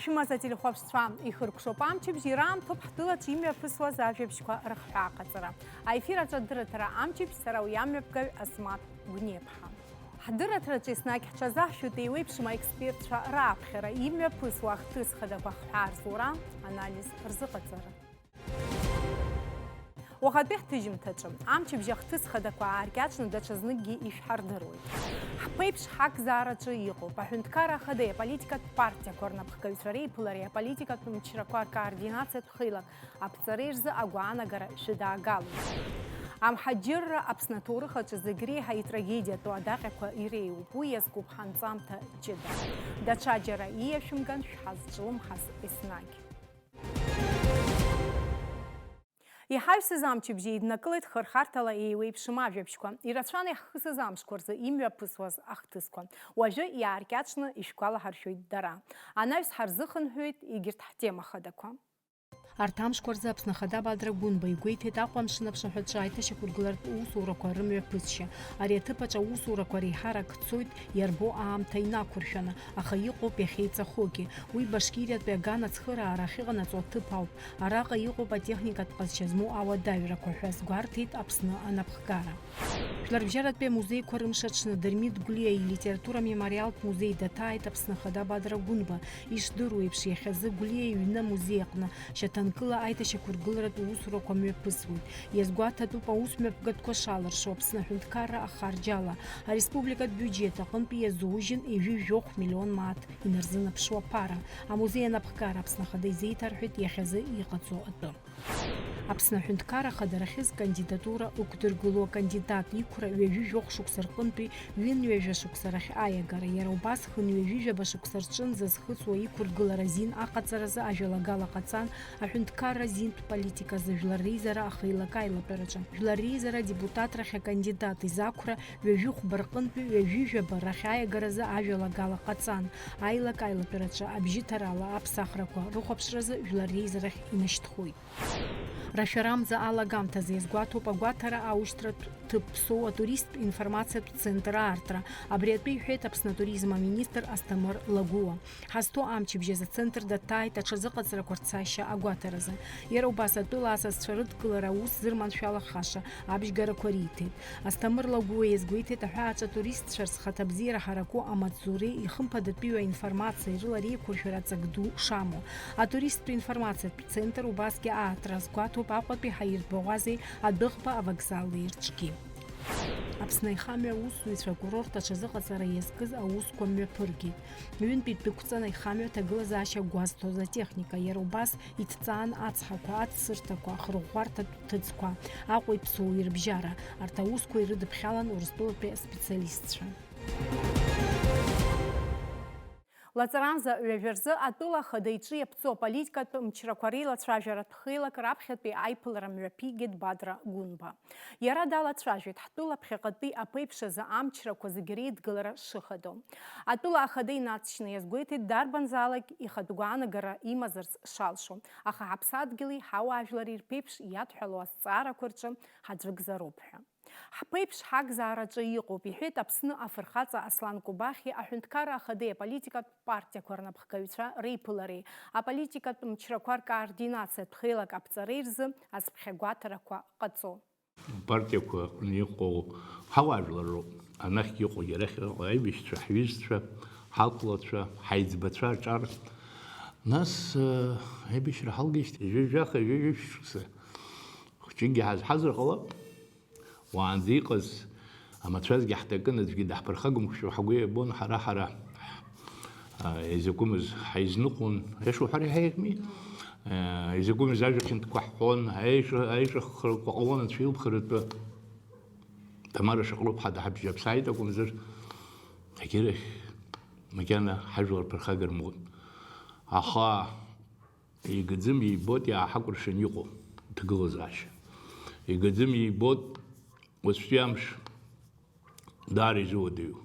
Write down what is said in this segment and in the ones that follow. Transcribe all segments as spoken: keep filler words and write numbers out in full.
Шәымаз ателехәаԥшцәа, ихыркәшоуп амчыбжь, ираамҭоуп ҳтәылаҿ имҩаԥысуаз ажәабжьқәа рыхҳәааҟаҵара. Аефир аҿы адырраҭара амчыбжь, сара уи амҩаԥгаҩ Асмаҭ Гәниаԥҳа. Ҳдырраҭараҿы еснагь ҳҽазаҳшәоит еиуеиԥшым аекспертцәа рааԥхьара, имҩаԥысуа ахҭыс хадақәа ахҳәаа рзура, анализ рзыҟаҵара. Уахатәи ҳҭыжьымҭаҿы амчыбжь ахҭыс хадақәа ааркьаҿны даҽазныкгьы ишәҳардыруеит. Ҳԥеиԥш ҳакзаараҿы иҟоуп аҳәынҭқарра ахадеи аполитикатә партиақәа рнапхгаҩцәа реиԥылареи аполитикатә мчрақәа ркоординациатә хеилак аԥҵареи рзы агәаанагара шәыдаагалоит. Амҳаџьырра Аԥсны аҭоурых аҿы зегь реиҳа итрагедиатәу адаҟьақәа иреиуоуп, уи иазкуп ҳанҵамҭа ҷыда. Даҽаџьара ииашәымган шәҳазҿлымҳаз еснагь. Иҳаҩсыз амчыбжь еиднакылеит хырхарҭала еиуеиԥшым ажәабжьқәа, ирацәан иаҳхысыз амшқәа рзы имҩаԥысуаз ахҭысқәа. Уажәы иааркьаҿны ишәгәалаҳаршәоит дара. Анаҩс ҳарзыхынҳәуеит егьырҭ ҳтема хадақәа. Арҭ амшқәа рзы Аԥсны Ахада Бадра Гәынба игәеиҭеит Аҟәа амшын аԥшаҳәаҿы аиҭашьақәыргыларатә усурақәа рымҩаԥысшьа. Ари аҭыԥ аҿы аусурақәа реиҳарак цоит иарбоу аамҭа инақәыршәаны, аха иҟоуп иахьеиҵахогьы. Уи Башкириатәи аган ацхыраара ахьыҟанаҵо аҭыԥ ауп. Араҟа иҟоуп атехникатә ҟазшьа змоу ауадаҩрақәа ҳәа азгәарҭеит Аԥсны анапхгара. Жәларбжьаратәи амузеиқәа рымш аҽны Дырмит Гәлиа илитература мемориалтә музеи даҭааит Аԥсны Ахада Бадра Гәынба. Ишдыру еиԥш, иахьазы Гәлиа иҩны амузеи аҟны шьаҭанкыла аиҭашьақәыргыларатә усурақәа мҩаԥысуеит. Иазгәаҭатәуп аус мҩаԥгатәқәа шалыршо Аԥсны аҳәынҭқарра ахарџь ала. Ареспубликатә биуџьет аҟынтәи иазужьын ҩажәи жәохә миллион мааҭ инарзынаԥшуа аԥара. Амузеи анапхгара Аԥсны Ахада изеиҭарҳәеит иахьазы иҟаҵо атәы. Аԥсны аҳәынҭқарра ахадарахьы зкандидатура ықәдыргыло акандидат иқәра ҩажәи жәохә шықәса рҟынтәи ҩынҩажәа шықәса рахь аиагара, иара убас хынҩажәи жәаба шықәса рҿынӡа зхыҵуа иқәыргылара азин аҟаҵаразы ажәалагала ҟаҵан, аҳәынҭқарра азинтә политиказы Жәлар реизара ахеилак аилатәараҿы. Жәлар реизара адепутатрахь акандидат изақәра ҩажәи хәба рҟынтәи ҩажәи жәаба рахь аиагаразы ажәалагала ҟаҵан, аилак аилатәараҿы абжьыҭарала аԥсахрақәа рыхәаԥшразы Жәлар реизарахь инашьҭхоит. Рашәарамза алагамҭазы иазгәаҭоуп агәаҭара аушьҭратә ҭыԥ Ԥсоу атуристтә информациатә центр аартра. Абри атәы иҳәеит Аԥсны атуризм аминистр Асҭамыр Лагәыуа. Ҳазҭоу амчыбжь азы ацентр даҭааит аҽазыҟаҵарақәа рцашьа агәаҭаразы. Иара убас атәыла асасцәа рыдкылара аус зырманшәалахаша абжьгарақәа риҭеит. Асҭамыр Лагәыуа иазгәеиҭеит, аҳәааҿы атуристцәа рзхаҭабзиара ҳараку амаҵзуреи ихымԥадатәиу аинформациеи рыла реиқәыршәара аҵак ду шамоу. Атуристтә информациатә центр убасгьы аартра азгәаҭоуп Аҟәатәи Ҳаиртә Баӷәазеи Адәыӷба авокзали рҿгьы. Аԥсны аихамҩа аусзуҩцәа акурорт аҽазыҟаҵара иазкыз аусқәа мҩаԥыргеит. Ҩынтәи дәықәҵан аихамҩа аҭагылазаашьа гәазҭоз атехника, иара убас иҭҵаан ацҳақәа, ацсырҭақәа, ахырӷәӷәарҭатә ҭыӡқәа, Аҟәеи Ԥсоуи рыбжьара. Арҭ аусқәа ирыдыԥхьалан Урыстәылатәи аспециалистцәа. Лаҵарамза ҩажәа рзы атәыла ахада иҿы иаԥҵоу аполитикатә мчрақәа реилацәажәаратә хеилак раԥхьатәи аиԥылара мҩаԥигеит Бадра Гәынба. Иара далацәажәеит ҳтәыла ԥхьаҟатәи аԥеиԥш азы амчрақәа зегьы реидгылара шыхадоу. Атәыла ахада инаҵшьны иазгәеиҭеит, дарбанзаалак ихатә гәаанагара имазарц шалшо, аха ҳаԥсадгьыли ҳауаажәлари рԥеиԥш иадҳәалоу азҵаарақәа рҿы ҳаӡәыкзароуп ҳәа. Ҳԥеиԥш ҳакзаараҿы иҟоуп, иҳәеит Аԥсны афырхаҵа Аслан Кобахьиа аҳәынҭқарра ахадеи аполитикатә партиақәа рнапхгаҩцәа реиԥылареи аполитикатә мчрақәа ркоординациатә хеилак аԥҵареи рзы азԥхьагәаҭарақәа ҟаҵо. Апартиақәа аҟны иҟоу ҳауаажәлар роуп. Анахьгьы иҟоу иарахь иҟоу аибашьцәа, ҳҩызцәа, ҳақәлацәа, ҳаиҵбацәа аҿар. Нас, э, аибашьра ҳалгеижьҭеи ҩажәаха, ҩажәа шықәса хәҷыкгьы ҳазҳазар ҟалап. Уаанӡа иҟаз амацәазгьы ҳҭакын, аӡәгьы даҳԥырхагамхошәа ҳгәы иабон, ҳара, ҳара, а, изакәымыз ҳаизныҟәон, аиаша уҳәар иҳаиакми? А, изакәымыз ажәа хьанҭақәа ҳҳәон, аиаша, аиашахрақәа ҟалон анцәа илԥхаратәы. Тамара Шаҟрыԥҳа даҳабжьаԥсааит акәымзар, егьырахь макьана ҳажәлар ԥырхагар муит. Аха игаӡам, ибоит иааҳакәыршан иҟоу аҭагылазаашьа. Игаӡам, ибоит уаҵәтәи амш даара изуадаҩу.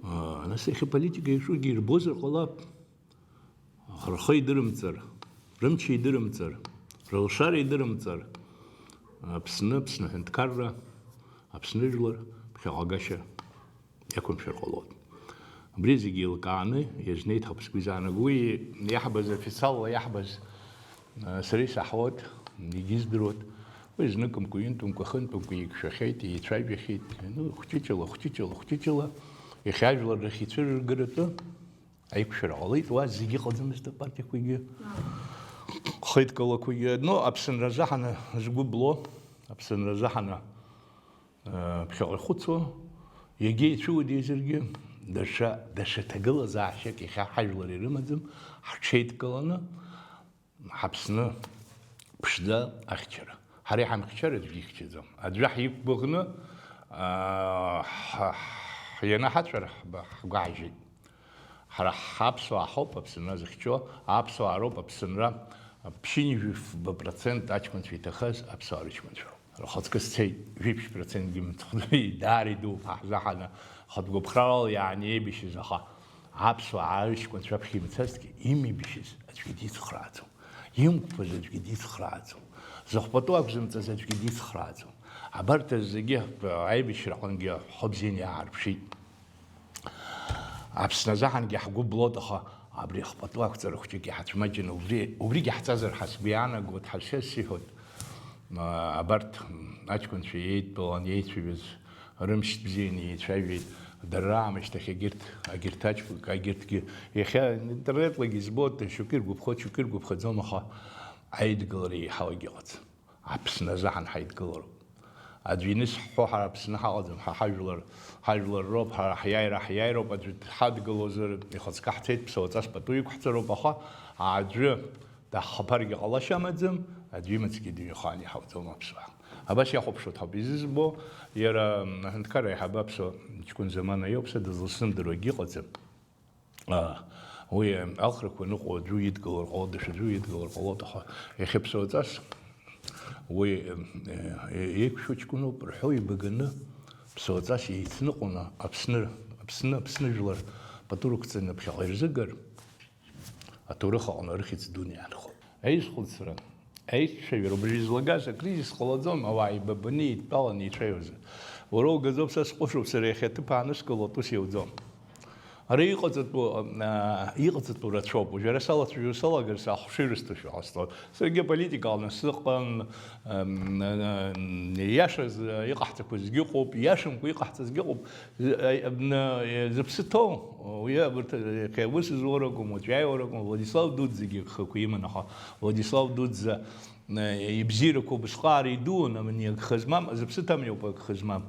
Аа, нас иахьа политика иаҿугьы ирбозар ҟалап. Рхы идырымҵар, рымч идырымҵар, рылшара идырымҵар, Аԥсны, Аԥсны аҳәынҭқарра, Аԥсны жәлар ԥхьаҟагашьа иақәымшәар ҟалоит. Убри зегьы еилкааны иазнеиҭап сгәы изаанаго. Уи иаҳбаз, официалла иаҳбаз, а, сара исаҳауеит, егьиздыруеит. Уи зныкымкәа, ҩынтәымкәа, хынтәымкәа еиқәшәахьеит, еицәажәахьеит. Ну, хәҷыҷыла, хәҷыҷыла, хәҷыҷыла. Иахьа ажәлар рахь ицәырыргаратәы аиқәшәара ҟалеит. Уа зегьы ыҟаӡамызт апартиақәагьы, хеидкылақәагьы. Ну, Аԥсынра азыҳәаны згәы бло, Аԥсынра азыҳәаны ԥхьаҟа ихәыцуа, иагьа ицәыуадаҩзаргьы, даҽа, даҽа ҭагылазаашьак иахьа ҳажәлар ирымаӡам, ҳҽеидкыланы, ҳаԥсны ԥшӡа ахьчара. Ҳара иҳамхьчар аӡәгьы ихьчаӡом. Аӡәы ҳиқәгәыӷны, аа, ҳа-, ҳ-, ианаҳаҵәар ҳба-, ҳгәаҳажьеит. Ҳара ҳаԥсуаа ҳауп Аԥсынра зыхьчо, аԥсуаа роуп Аԥсынра ԥшьынҩажәи фба процент аҷкәынцәа иҭахаз аԥсуаа рыҷкәынцәа роуп. Рхаҵкы сцеит, жәиԥшь процентгьы мыцхәы, даара идууп ҳа ҳзаҳаны, хатә гәыԥхарала иааны еибашьыз, аха аԥсуаа аҷкәынцәа аԥхьа имцазҭгьы, имеибашьыз аӡәгьы дицхрааӡом, имқәԥаз аӡәгьы дицхрааӡом, зыхәбатәу ақәзымҵаз аӡәгьы дицхрааӡом. Абарҭ зегьы аибашьраҟынгьы ҳхы бзианы иаарԥшит. Аԥсны азаҳангьы ҳгәы блоит, аха абри ахпату ақәҵара хәҷык иҳацәмаҷны, убри, убригьы ҳҵазар ҳәа сгәы иаанагоит, ҳәа сиҳәоит. Абарҭ аҷкәынцәа еидтәалан еицәажәаз рымшьҭ бзианы еицәажәеит, дара раамышьҭахь егьырҭ, егьырҭ аҷкәынк, егьырҭгьы. Иахьа интернетлагьы избоит, шьоукы иргәаԥхоит, шьоукы иргәаԥхаӡом, аха аидгылара еиҳауагь ыҟаӡам. Аԥсны азы ҳан ҳаидгылароуп. Аӡәы иныс ҳҳәо ҳара Аԥсны ҳаҟаӡам, ҳа ҳажәлар, ҳажәлар роуп, ҳара ҳиааира ҳиааироуп, аӡәы дҳадгылозар ихаҵкы ҳцеит, ԥсуаҵас пату иқәҳҵароуп, аха аӡәы даҳхаԥаргьы ҟалашьа амаӡам, аӡәы имаҵгьы дыҩхаан иҳауӡом аԥсуаа. Абас иахәаԥшуа ҭоуп изызбо, иара, м, аҳәынҭқарра аиҳабы аԥсуа ҷкәын замана иоуп, са дызласымдыруагьы ыҟаӡам. Аа, уи алхрақәа аныҟоу аӡәы идгылар ҟалоит, даҽаӡәы идгылар ҟалоит, аха иахьа ԥсуаҵас уи, э, э, еиқәшәо ҷкәыноуп рҳәо ибаганы, ԥсуаҵас еицныҟәаны Аԥсны, Аԥсны, Аԥсны жәлар пату рықәҵаны ԥхьаҟа ирзыгар, аҭоурых аҟны рыхьӡ дуны иаанхоит. Аизхәыцра, аицәажәара, убри излагаз акризис ҟалаӡом, ауаа еибабаны, еидтәаланы еицәажәозар. Уара угаӡоуп, са сҟәышуп, сара иахьа аҭыԥ ааныскылоит, ус иауӡом. Ара иҟаҵатәу, аа, иҟаҵатәу рацәоуп. Уажәы ара салацәажәо салагар, сахәшеи рысҭошәа ҟасҵоит. Саргьы аполитика аҟны сыҟан, ам, а, а, иашаз, а, иҟаҳҵақәазгьы ыҟоуп, иашамкәа иҟаҳҵазгьы ыҟоуп. З-, а, абна, а, зыԥсы ҭоу, уи абарҭ, а, иахьа аус зуа ракәым, уаҵәы иааиуа ракәым, Владислав Дуӡӡагьы агхақәа иман, аха Владислав Дуӡӡа Ибзиарақәа убысҟаара идуун, амни агха змам, зыԥсы ҭам иоуп агха змам.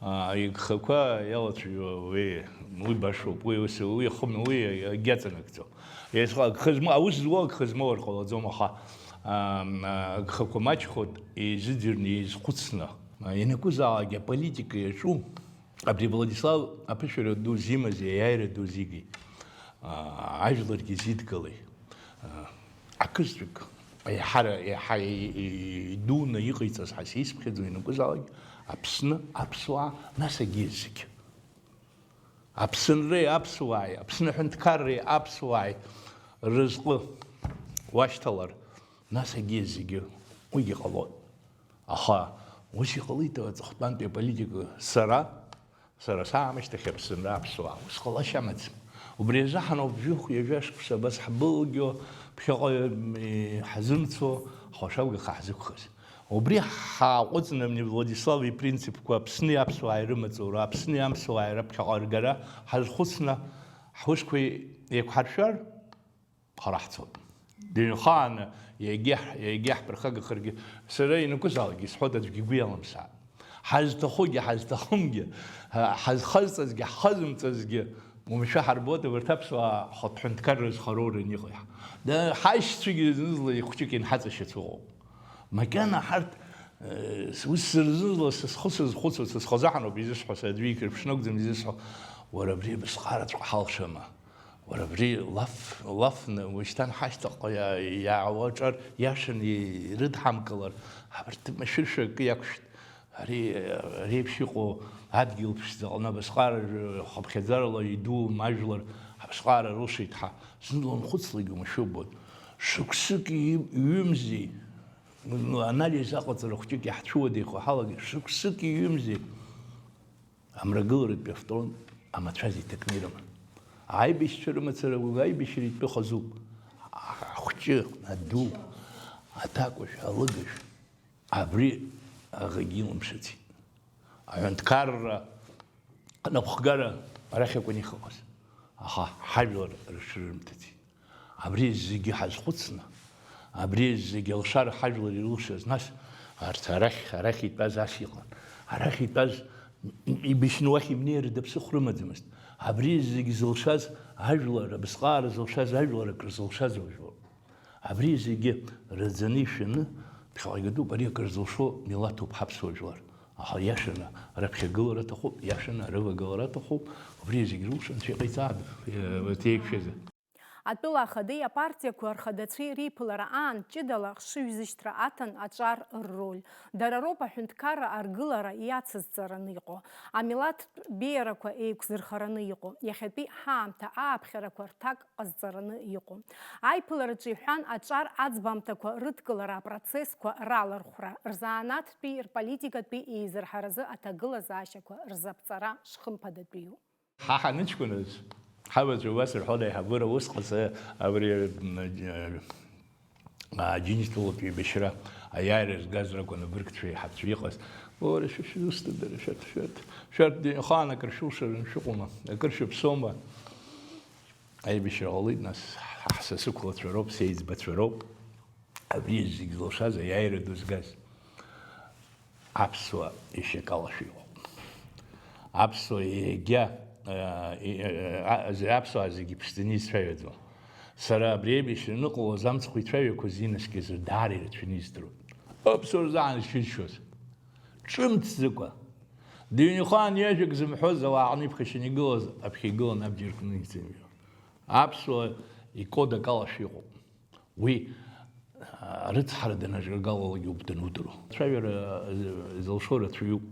А, игхақәа иалацәажәо, уи, уи башоуп, уи ус, уи ихым, уи агьаҵанакӡом. Еизҟа-, агха змоу, аус зуа агха змоур ҟалаӡом, аха, а, агхақәа маҷхоит, еизыӡырҩны, еизхәыцны. А, ианакәызаалак аполитика иаҿу, Абри Владислав аԥышәара ду зимаз, аиааира ду зигеит. Аа, ажәларгьы зидгылеит. Аа, ақызҭәык аиҳара, еиҳа и-, и-, идуны иҟаиҵаз ҳәа сисԥхьаӡо ианакәызаалак, Аԥсны, аԥсуаа, нас агьи зегь. Аԥсынреи аԥсуааи, Аԥсны аҳәынҭқарреи аԥсуааи рызҟы уашьҭалар, нас агьи зегьы уигьы ҟалоит. Аха ус иҟалеит аҵыхәтәантәи аполитика. Сара, сара саамышьҭахь Аԥсынра аԥсуаа ус ҟалашьа амаӡам. Убри азыҳәан ауп жәохә ҩажәа шықәса абас ҳбылгьо, ԥхьаҟа, м, ҳзымцо, ҳлашалгаха ҳзықәхаз. Убри ҳааҟәыҵны, абни Владислав ипринципқәа Аԥсни аԥсуааи рымаҵура, Аԥсни аԥсуааи раԥхьаҟа ргара ҳазхәыцны, ҳусқәа еиқәҳаршәар, ҳара ҳцоит. Дыҩнхааны, егьа, егьа ҳԥырхагахаргьы, сара ианакәызаалакгьы исҳәоит, аӡәгьы игәы иалымсааит. Ҳазҭахугьы, ҳазҭахымгьы, ҳа-, ҳазхазҵазгьы, ҳхазымҵазгьы, уамашәа ҳарбоит, абарҭ аԥсуаа хатә ҳәынҭқарра зхароу раниҟеи. Да, ҳаишьцәагьы зны-зынла ихәҷык инҳаҵашьац ыҟоуп. Макьана ҳарҭ, э, с-, ус сырзызла са схы сазхәыцуа, са схазы ҳаноуп изысҳәо, са аӡәы икьырԥшны акәӡам изысҳәо, уара абри абысҟараҵәҟьа ҳалшама? Уара абри лаф, лафны уашьҭан ҳашьҭахьҟа иа-, иаауа аҿар иашаны ирыдҳамкылар, абарҭ машәыршәа акы иақәшәт. Ари, ари еиԥш иҟоу адгьыл ԥшӡаҟны абысҟара хыԥхьаӡарала идуу ажәлар абысҟара рылшеит ҳәа зны ланхәыцлакгьы умашәа убоит. Шықәсык иҩ-, ҩымзи, анализ аҟаҵара хәҷык иаҳцәыуадаҩхо ҳалагеит, шықәсык иҩымзи. Амрагыларатәи афронт амацәаз иҭакны ирыман. Аибашьцәа рымацара уи аибашьра итәы хазуп. Ахәҷы, аду, аҭакәажә, алыгажә, абри аӷагьы илымшацит. Аҳәынҭқарра, анапхгара арахь акәын ихыҟаз. Аха ҳажәлар рыҽрырымҭацит. Абри зегьы ҳазхәыцны, абри зегьы алшара ҳажәлар ирылшаз, нас арҭ арахь, арахь итәаз ас иҟан. Арахь итәаз ибашьны уахь имнеирыда ԥсыхәа рымаӡамызт. Абри зегь зылшаз ажәлар, абысҟаара зылшаз ажәлар, акры зылшаз уажәоуп. Абри зегьы раӡаны ишәаны, ԥхьаҟагьы дууп, ари акры зылшо милаҭуп ҳаԥсуа жәлар. Аха иашаны раԥхьагылара аҭахуп, иашаны арывагылара аҭахуп, убри зегь рылшо Анцәа иҟаиҵааит, э, еиқәшәазы. Атәыла ахадеи апартиақәа рхадацәеи реиԥылара аан ҷыдала хшыҩзышьҭра аҭан аҿар рроль. Дара роуп аҳәынҭқарра аргылара иацызҵараны иҟоу, амилаҭтә беиарақәа еиқәзырхараны иҟоу. Иахьатәи ҳаамҭа ааԥхьарақәа рҭак ҟазҵараны иҟоу. Аиԥылараҿы иҳәан аҿар аӡбамҭақәа рыдкылара апроцессқәа ралархәра, рзанааҭтәи, рполитикатәи еизырҳаразы аҭагылазаашьақәа рзаԥҵара шхымԥадатәиу. Ҳа ҳаныҷкәыназ, ҳабацәа убас рҳәон, аиҳабыра ус ҟаҵа, абри, м, џьа-, а, Аџьынџьтәылатә еибашьра аиааира згаз ракәын абыргцәа еиҳабцәа иҟаз. Уара, шәа шәызусҭада, шәарҭ, шәарҭ, шәарҭ дыҩнхаан акыр шәылшаран шәыҟоума, акыр шәыԥсоума? Аибашьра ҟалеит, нас, ҳа ҳсасықәлацәа роуп, сеиҵбацәа роуп. Абри зегь зылшаз, аиааира ду згаз. Аԥсуа ишьакалашәа иҟоуп. Аԥсуа егьа, а, и-, а, а, аԥсуаа зегьы иԥшӡаны изцәажәаӡом. Сара абри аибашьра аныҟалоз амцхә ицәажәақәаз инаскьаз даара ирацәаны издыруан. Аԥсуа рзаан ишызшоз. Ҿымҭӡакәа. Дыҩнхаан иажәак зымҳәоз ауаа аҟны иԥхашьаны игылаз аԥхьа игылан абџьар кны иӡымҩуан. Аԥсуа икод акалашәа иҟоуп. Уи, а, рыцҳара данаҿагалалак иоуп данудыруа. Ацәажәара, а, зылшо рацәаҩуп.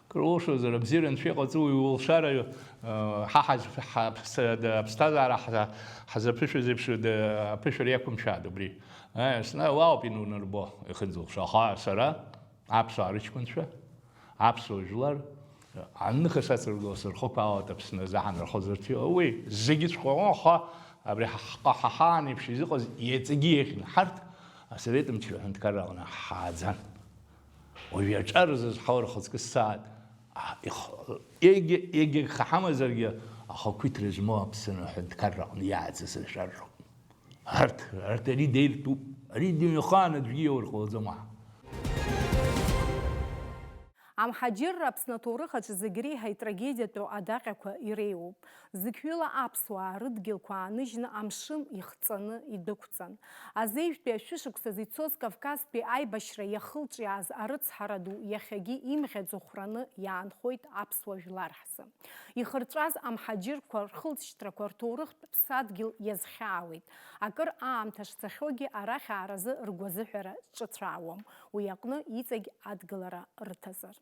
Кыр улшозар, абзиара анцәа иҟаҵоу иулшара, а, ҳа ҳаз-, ҳаԥс-, да-, аԥсҭазаара ҳза-, ҳзаԥышәаз еиԥш, да-, аԥышәара иақәымшәааит убри. Ес, на, уаауп инунарбо, ихынзылшо. Аха сара, аԥсуаа рыҷкәынцәа, аԥсуа жәлар, аныха сацыргыло сырхықәаауеит Аԥсны азы ҳанархозырҭиуа. Уи зегьыҵәҟьа ыҟоуп, аха абри ҳа-, ҳа-, ҳа-, ҳаан еиԥш изыҟаз иаҵагьы еиӷьын. Ҳарҭ асовет мчра аҳәынҭқарра аҟны ҳааӡан. Уажәы аҿар зызҳауа рхаҵкы сааит. А, их-, егьа, егьа гха ҳамазаргьы, ахақәиҭра змоу Аԥсны аҳәынҭқарра аҟны иааӡаз ашәарроуп. Арҭ, арҭ ари деиртәуп, ари дыҩнхаан аӡәгьы иоур ҟалаӡом уаҳа. Амҳаџьырра Аԥсны аҭоурых аҿы зегь реиҳа итрагедиатәу адаҟьақәа иреиуоуп. Зықьҩыла аԥсуаа рыдгьылқәа ааныжьны амшын ихҵаны идәықәҵан. Азеижәтәи ашәышықәсазы ицоз Кавказтәи аибашьра иахылҿиааз арыцҳара ду иахьагьы имӷьаӡо хәраны иаанхоит аԥсуа жәлар ҳзы. Ихырҵәаз амҳаџьырқәа рхылҵшьҭрақәа рҭоурыхтә ԥсадгьыл иазхьаауеит. Акыр аамҭа шцахьоугьы арахь ааразы ргәазыҳәара ҿыцәаауам, уи аҟны иҵегь адгылара рыҭазар.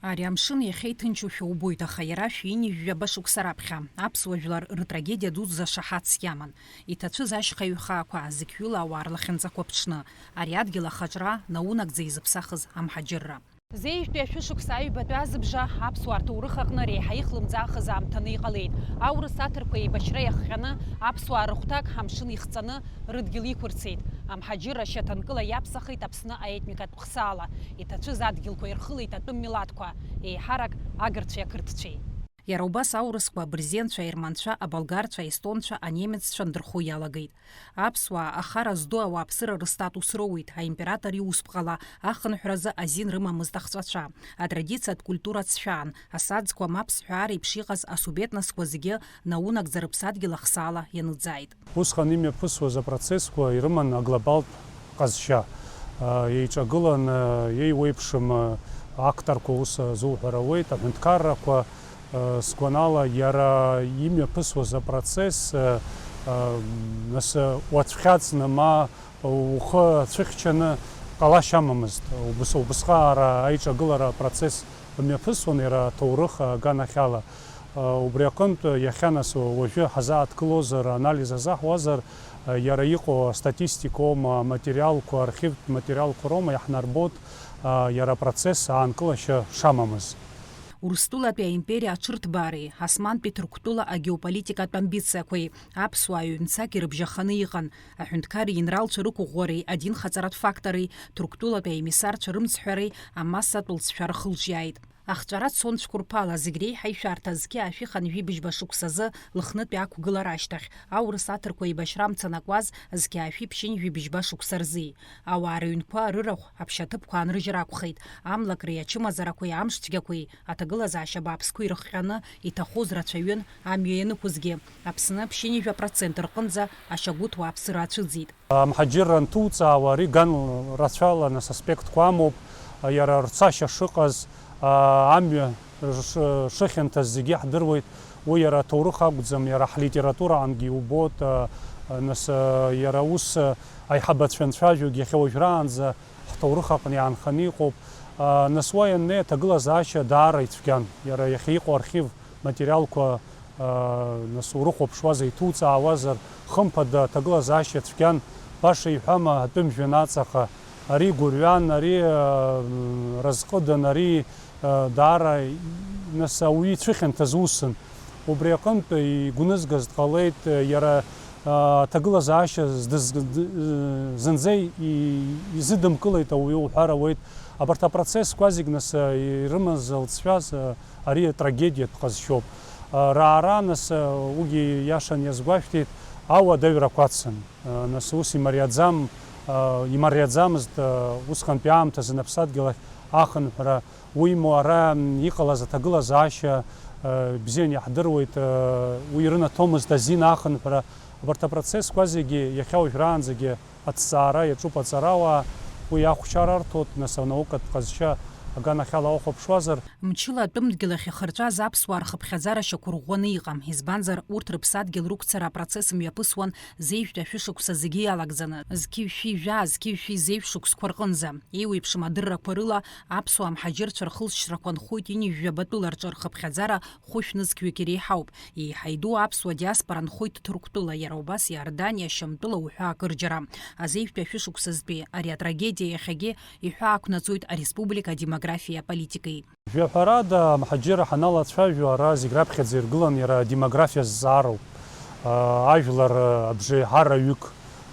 Ари амшын иахьа иҭынчушәа убоит, аха иара шәи ҩынҩажәаба шықәса раԥхьа аԥсуа жәлар рытрагедиа дуӡӡа шаҳаҭс иаман. Иҭацәыз ашьха ҩхаақәа, зықьҩыла ауаа рлахьынҵақәа ԥҽны, ари адгьыл ахаҿра наунагӡа изыԥсахыз амҳаџьырра. Зеижәтәи ашәышықәса аҩбатәи азыбжа аԥсуаа рҭоурых аҟны реиҳа ихлымӡаахыз аамҭаны иҟалеит. Аурыс аҭырқәа еибашьра иахҟьаны аԥсуаа рыхәҭак амшын ихҵаны рыдгьыл иқәырцеит. Амҳаџьырра шьаҭанкыла иаԥсахит Аԥсны аетникатә хсаала. Иҭацәыз адгьылқәа ирхылеит атәым милаҭқәа, еиҳарак агырцәеи ақырҭцәеи. Иара убас аурысқәа, абырзенцәа, аерманцәа, аболгарцәа, аестонцәа, анемеццәа ндырхо иалагеит. Аԥсуаа ахара зду ауааԥсыра рыстатус роуеит, аимператор иусԥҟала ахынҳәразы азин рымамызт ахҵәацәа. Атрадициатә культура ҵшәаан, асаӡқәа ма ԥсҳәаа реиԥш иҟаз асубет насқәа зегьы наунагӡа рыԥсадгьыл ахсаала ианыӡааит. Усҟан имҩаԥысуаз апроцессқәа ирыман аглобалтә ҟазшьа. Еиҿагылан, еиуеиԥшым акторқәа ус азуҳәар ауеит, аҳәынҭқаррақәа, сгәанала, иара имҩаԥысуаз апроцесс, нас уацәхьаҵны ма ухы ацәыхьчаны ҟалашьа амамызт. Убыс-, убысҟаара аиҿагылара апроцесс мҩаԥысуан иара аҭоурых аганахьала. Убри аҟынтә иахьа нас уажәы ҳазааҭгылозар, анализ азаҳуазар, иара иҟоу астатистикоума, аматериалқәа, архивтә материалқәа роума иаҳнарбоит, иара апроцесс аанкылашьа шамамыз. Урыстәылатәи аимпериа аҽырҭбаареи, Османтәи Ҭырқәтәыла агеополитикатә амбициақәеи аԥсуаа ҩ-мцак ирыбжьаханы иҟан, аҳәынҭқарреи аинралцәа рықәыӷәӷәареи, адинхаҵаратә фактореи, Ҭырқәтәылатәи аемиссарцәа рымцҳәареи амассатә лҵшәа рхылҿиааит. Ахҵәара цон цәқәырԥала, зегь реиҳа ишәарҭа зқьи аашәи хынҩажәи быжьба шәықәсазы Лыхнытәи ақәгылара ашьҭахь, аурыс аҭырқәа еибашьра мца анакуаз, зқьи аашәи ԥшьынҩажәи быжьба шықәса рзы. Ауаа рыҩнқәа, рырахә, аԥшьаҭыԥқәа аанрыжьыр акәхеит, амлакреи ачымазарақәеи амш цәгьақәеи аҭагылазаашьа бааԥсқәа ирыхҟьаны, иҭахоз рацәаҩын, амҩа ианықәызгьы, Аԥсны ԥшьынҩажәа процент рҟынӡа ашьагәыҭ уааԥсыра ацәыӡит. Амҳаџьырра анҭуҵаауа, ари ган рацәала, нас, аспектқәа амоуп, иара рцашьа шыҟаз, амҩа ш-, шыхьанҭаз зегьы иаҳдыруеит, уи иара аҭоурых акәӡам, иара ҳлитератураҟангьы иубоит, нас, иара ус аиҳабацәа анцәажәогь иахьа уажәраанӡа ҳҭоурых аҟны иаанханы иҟоуп. Нас уа ианнеи аҭагылазаашьа даара ицәгьан, иара иахьа иҟоу архив материалқәа, аа, нас урыхәаԥшуазар, иҭуҵаауазар, хымԥада, аҭагылазаашьа цәгьан, баша иҳәама, атәым жәҩан аҵаҟа, ари гәырҩан, ари, аа, разҟыдан, ари, аа, даара, нас, ауаҩы ицәыхьанҭаз усын. Убри аҟынтә игәнызгаз дҟалеит, иара, аа, аҭагылазаашьа здыз-, д-, зынӡа и-, изыдымкылеит ауаҩы уҳәар ауеит. Абарҭ апроцессқәа зегь, нас, ирымаз лҵшәаз, ари атрагедиатә ҟазшьоуп. Раара, нас, уигьы иашан иазгәашәҭеит, ауадаҩрақәа ацын. Нас ус имариаӡам, имариаӡамызт усҟантәи аамҭазын аԥсадгьыл ахь ахынҳәра, уимоу ара иҟалаз аҭагылазаашьа бзиан иаҳдыруеит, уи ирынаҭомызт азин ахынҳәра. Абарҭ апроцессқәа зегьы иахьа уажәраанӡагьы аҭҵаара иаҿуп аҵарауаа, уи ахәшьара арҭоит, нас, анаукатә ҟазшьа аганахьала уахәаԥшуазар. Мчыла атәым дгьыл ахь ихырҵәаз аԥсуаа рхыԥхьаӡара шьақәырӷәӷәаны иҟам, избанзар, урҭ рыԥсадгьыл рықәцара апроцесс мҩаԥысуан зеижәтәи ашәышықәса зегьы иалагӡаны, зқьи жәшәи жәаа, зқьи жәшәи зеижә шықәсқәа рҟынӡа. Еиуеиԥшым адыррақәа рыла, аԥсуаа мҳаџьырцәа рхылҵшьҭрақәа нхоит ҩынҩажәи жәаба тәыла рҿы рхыԥхьаӡара хәышә нызқьҩык иреиҳауп. Еиҳа иду аԥсуа диаспора нхоит Ҭырқәтәыла, иара убас Иорданиа, Шьамтәыла уҳәа акырџьара. Азеижәтәи ашәышықәсазтәи ари атрагедиа иахьагьы иҳәа ақәнаҵоит ареспублика адемографиа аполитикеи. Жәаҳәарада, амҳаџьырра ҳаналацәажәо, ара зегь раԥхьаӡа иргылан иара адемографиа зҵаароуп. Ажәлар абжеиҳараҩык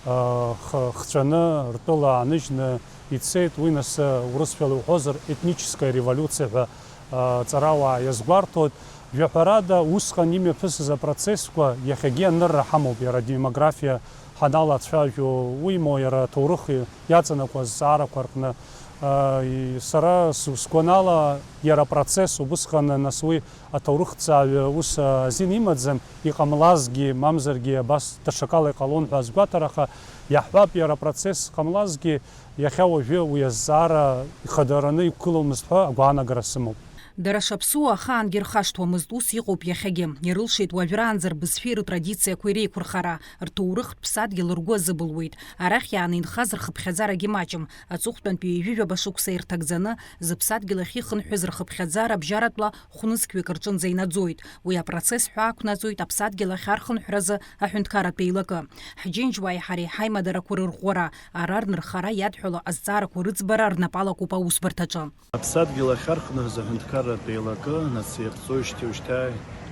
х-, хҵәаны, ртәыла ааныжьны ицеит, уи нас, урысшәала иуҳәозар, етническая революциа ҳәа, а, ҵарауаа иазгәарҭоит. Жәаҳәарада, усҟан имҩаԥысыз апроцессқәа иахьагьы анырра ҳамоуп, иара адемографиа ҳаналацәажәо, уимоу, иара аҭоурых иаҵанакуа азҵаарақәа рҟны. А, и-, сара с-, сгәанала, иара апроцесс убысҟан, нас, уи аҭоурыхҭҵааҩы ус азин имаӡам, иҟамлазгьы, мамзаргьы абас даҽакала иҟалон ҳәа азгәаҭара, аха иаҳҳәап, иара апроцесс ҟамлазгьы, иахьа уажәы уи азҵаара ихадараны иқәгыломызт ҳәа агәаанагара сымоуп. Дара шаԥсуоу ахаангьы рхашҭуамызт, ус иҟоуп иахьагьы. Ирылшеит уажәраанӡа рбызшәеи рытрадициақәеи реиқәырхара, рҭоурыхтә ԥсадгьыл ргәы азыбылуеит. Арахь иааны инхаз рхыԥхьаӡарагьы маҷым. Аҵыхәтәантәи ҩажәижәаба шықәса ирҭагӡаны, зыԥсадгьыл ахь ихынҳәыз рхыԥхьаӡара абжьаратәла хәнызқьҩык рҿынӡа инаӡоит. Уи апроцесс ҳәа ақәнаҵоит аԥсадгьыл ахь архынҳәразы аҳәынҭқарратә еилакы. Ҳџьынџьуааи ҳареи ҳаимадарақәа рырӷәӷәара, ара рнырхара иадҳәало азҵаарақәа рыӡбара рнапы алакуп аусбарҭаҿы. Аԥсадгьыл ахь архынҳәыз аҳәынҭқарратә еилакы, нас, иаԥҵоижьҭеи уажәшьҭа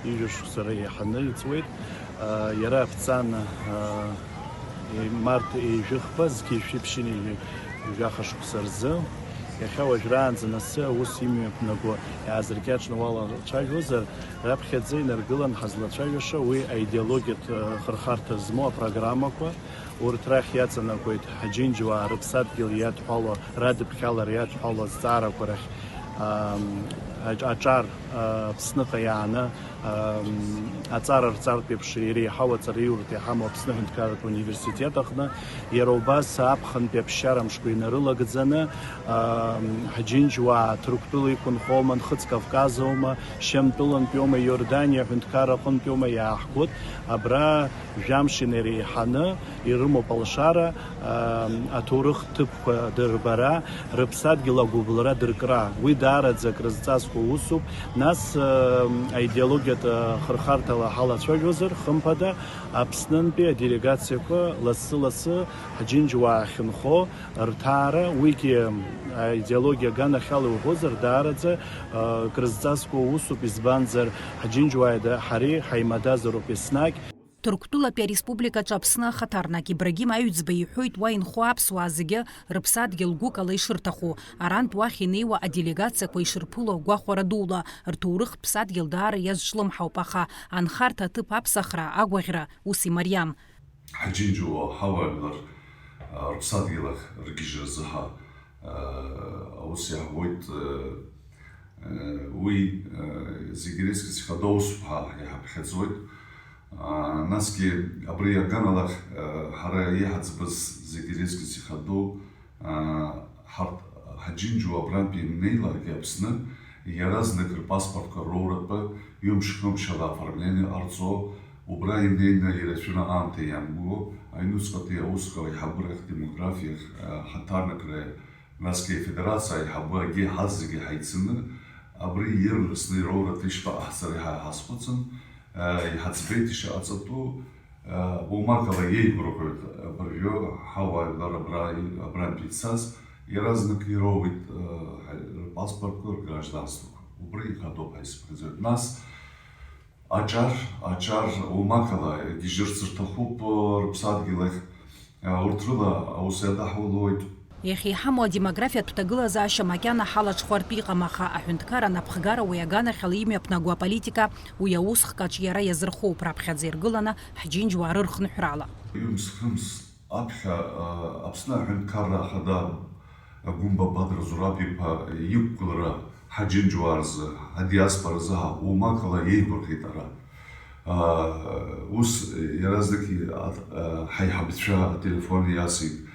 ҩажәа шықәса реиҳаны иҵуеит. Иара аԥҵан, март ҩажәи хԥа, зқьи жәшәи ԥшьынҩажәи жәаха шықәса рзы. Иахьа уажәраанӡа, нас, аус имҩаԥнаго иаазыркьаҿны уалацәажәозар, раԥхьаӡа инаргылан ҳазлацәажәаша уи аидеологиатә хырхарҭа змоу апрограммақәа. Урҭ рахь иаҵанакуеит ҳџьынџьуаа рыԥсадгьыл иадҳәало, радыԥхьалара иадҳәало азҵаарақәа рахь, ам, аҿ-, аҿар, а, Аԥсныҟа иааны, ам, аҵара рҵартә еиԥш, иреиҳау аҵараиурҭа иҳамоу Аԥсны аҳәынҭқарратә университет аҟны, иара убас аԥхынтәи аԥсшьара мшқәа инарылагӡаны, ам, ҳџьынџьуаа Ҭырқәтәыла иқәынхома, Нхыҵ Кавказоума, Шьамтәылантәиоума, Иорданиа аҳәынҭқарра аҟынтәиоума иааҳгоит, абра Жәамш инареиҳаны ирымоуп алшара, аа, аҭоурых ҭыԥқәа дырбара, рыԥсадгьыл агәыбылра дыркра. Уи даараӡа акрызҵаз Усуп, нас, э, аидеологиатә, э, хырхарҭала ҳалацәажәозар, хымԥада, Аԥснынтәи аделегациақәа лассы-лассы ҳџьынџьуаа ахьынхо рҭаара, уигьы аидеологиа аганахьала иуҳәозар, даараӡа, э, крызҵазкуа усуп, избанзар, ҳџьынџьуааи да-, ҳареи ҳаимадазароуп еснагь. Ҭырқәтәылатәи ареспубликаҿы Аԥсны ахаҭарнак Ибрагим Аҩӡба иҳәоит, уа инхо аԥсуаа зегьы рыԥсадгьыл гәыкала ишырҭаху, арантә уахь инеиуа аделегациақәа ишырԥыло агәахәара дула, рҭоурыхтә ԥсадгьыл даара иазҿлымҳауп, аха анхарҭа аҭыԥ аԥсахра, агәаӷьра ус имариам. Ҳаџьынџьуа ҳауаажәлар, а, рыԥсадгьыл ахь ргьежьра азы ҳа, а, аус иаҳуеит, а, Уи, зегь реизгьы зхадоу усуп ҳәа иҳаԥхьаӡоит. Насгьы абри аганала ҳара иҳаӡбаз зегь реизгьы зхадоу, ҳарҭ ҳаџьынџьуа абрантәи ианнеилакгьы Аԥсны, иаразнак рпаспортқәа роуратәы ҩымш-хымшала оформление ҟарҵо, убра инеины ирацәаны аамҭа иамго, аҩнуҵҟатәи аусқәа аиҳабырахь, демографиахь, ҳаҭарнакра Насгьы афедерациа аиҳабы агьи ҳазегьы ҳаицны, абри ирласны ироура ишԥаҟаҳҵари ҳәа ҳазхәыцын, иҳаӡбеит ишыҟаҵатәу, уамакала иеигәырӷьоит абыржәы ҳауаажәлар абра, абрантәи ицаз, иаразнак ироуеит рпаспортқәа, ргражданствақәа. Убри ихадоуп ҳәа исыԥхьаӡоит. Нас, Аҿар, аҿар уамакала, гьежьырц рҭахуп, рыԥсадгьыл ахь, урҭ рыла аус иадаҳулоит. Иахьа иҳамоу адемографиатә ҭагылазаашьа макьана ҳалаҽхәартә иҟам, аха аҳәынҭқарра анапхгара уи аганахьала имҩаԥнаго аполитика, уи аус хкаҿ иара иазырхоуп раԥхьаӡа иргыланы ҳџьынџьуаа рырхынҳәрала. Ҩымз-хымз Аԥхьа, а, Аԥсны аҳәынҭқарра ахада Гәымба Бадра Зураб-иԥа иқәгылара ҳаџьынџьуаа рзы, адиаспора рзы ҳа уамакала иеигәырӷьеит ара. А, ус иаразнак и-, а, а, ҳаиҳабацәа ателефон иасит,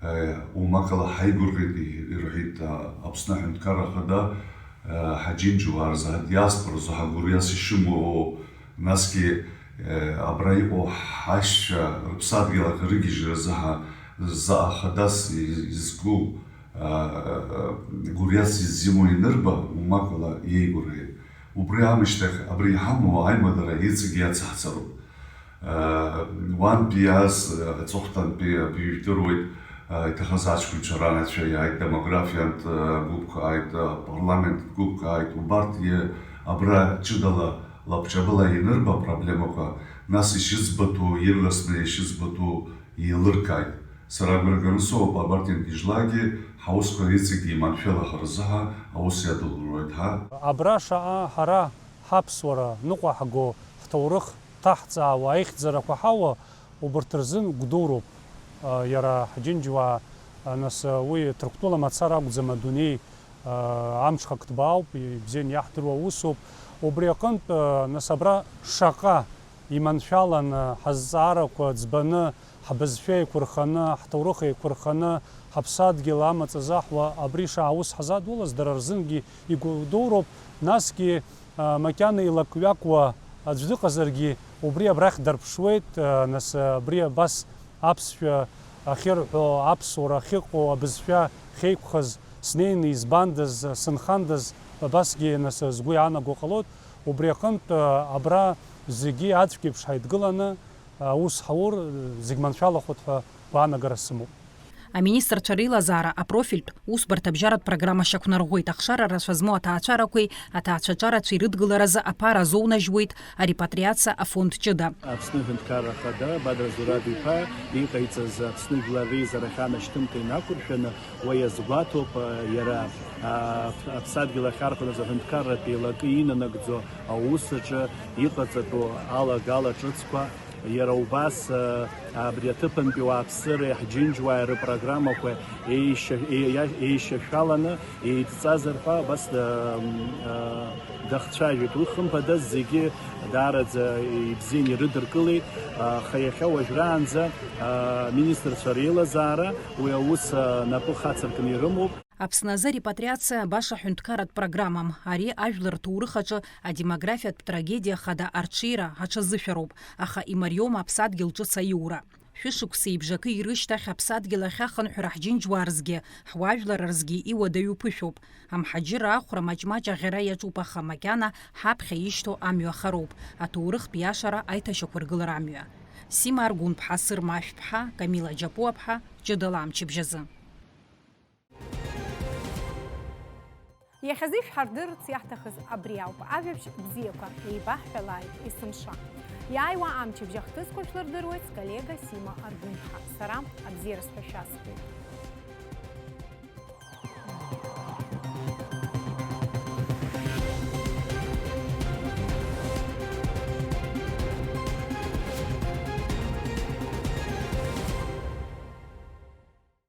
а, уамакала ҳаигәырӷьеит, и-, ирҳәеит, а, Аԥсны аҳәынҭқарра ахада, а, ҳаџьынџьуаа рзы, адиаспора рзы ҳагәырҩас ишымоу, насгьы, Абра иҟоу ҳашьцәа рыԥсадгьыл ахь рыгьежьразы ҳа заҟа хадас изку, гәырҩас изимоу ианырба, умакала иеигәырӷьеит. Убри аамышьҭахь абри иҳамоу аимадара иҵегь иацаҳҵароуп. Уантәи иааз аҵыхәтәантәи абри ижәдыруеит, иҭахаз аҷкәынцәа ранацәа иааит, демографиантә гәыԥк ааит, апарламенттә гәыԥк ааит, убарҭ абра ҷыдала Лабҿабала ианырба апроблемақәа, нас ишыӡбатәу, ирласны ишыӡбатәу еилыркааит. Сара агәра ганы соуп, абарҭ иангьежьлакгьы ҳаусқәа иҵегьгьы иманшәалахар азыҳәа аус иадылуроуеит ҳәа. Абра шаҟа ҳара ҳаԥсуара ныҟәаҳго, ҳҭоурых ҭаҳҵаауа, аихьӡарақәа ҳауа, убарҭ рзын гәдуроуп. Иара ҳџьынџьуаа, нас, уи Ҭырқәтәыла мацара акәӡам, адунеи амҽхак ҭбаауп, ибзианы иаҳдыруа усуп. Убри аҟынтә, нас, абра шаҟа иманшәаланы ҳазҵаарақәа ӡбаны, ҳбызшәа еиқәырханы, ҳҭоурых еиқәырханы, ҳаԥсадгьыл амаҵ азаҳуа абри шааус ҳзадулаз дара рзынгьы игәдуроуп, насгьы, макьана илакҩакуа аӡә дыҟазаргьы, убри абрахь дарԥшуеит, нас, абри абас аԥсшәа ахьырҳәо, аԥсуара ахьыҟоу, абызшәа ахьеиқәхаз снеины избандаз, сынхандаз, абасгьы, нас, сгәы иаанаго ҟалоит. Убри аҟынтә, абра зегьы аӡәк еиԥш ҳаидгыланы, аус ҳаур, зегь маншәалахоит ҳәа гәаанагара сымоуп. Аминистрцәа реилазаара апрофильтә усбарҭабжьаратә программа шьақәнарӷәӷәеит ахшара рацәа змоу аҭаацәарақәеи аҭаацәаҿарацәеи рыдгыларазы аԥара азоунажьуеит арепатриациа афонд ҷыда. Аԥсны Аҳәынҭқарра Ахада Бадра Зураб-иԥа иҟаиҵаз Аԥсны Жәлар Реизарахь анашьҭымҭа инақәыршәаны, уа иазгәаҭоуп, иара, а, Аԥсадгьыл ахь архәаназ аҳәынҭқарратә еилакы инанагӡо аус аҿы иҟаҵатәу алагала ҿыцқәа, иара убас, а, абри аҭыԥантәи ауааԥсыреи ҳџьынџьуааи рыпрограммақәа еишьа-, еиа-, еишьашәаланы еидҵазар ҳәа абас, а, м, а, дахцәажәеит. Уи, хымԥада, зегьы даараӡа ибзианы ирыдыркылеит, аха иахьа уажәраанӡа, а, аминистрцәа реилазаара уи аус, а, напы хацыркны ирымоуп. Аԥсны азы арепатриациа баша ҳәынҭқарратә программам. Ари ажәлар рҭоурых аҿы адемографиатә трагедиа хада арҽеира аҽазышәароуп, аха имариоума аԥсадгьыл ҿыц аиура? Шәышықәсеи бжакы ирышьҭахь аԥсадгьыл ахь ахынҳәра ҳџьынџьуаа рзгьы, ҳуаажәлар рзгьы иуадаҩу ԥышәоуп. Амҳаџьыраа ахәра маҷ-маҷ аӷьара иаҿуп, аха макьана ҳаԥхьа ишьҭоу амҩа хароуп, аҭоурыхтә иашара аиҭашьақәыргылара амҩа. Сима Аргәынԥҳа, Сырма Ашәԥҳа, Камила Џьапуаԥҳа, ҷыдала амчыбжь азы. Иахьазы ишәҳардырырц иаҳҭахыз абри ауп. Ажәабжь бзиақәа еибаҳҳәалааит есымша. Иааиуа амчыбжь ахҭысқәа шәлырдыруеит сколлега Сима Аргәынԥҳа. Сара абзиара сҳәашьа сҳәеит.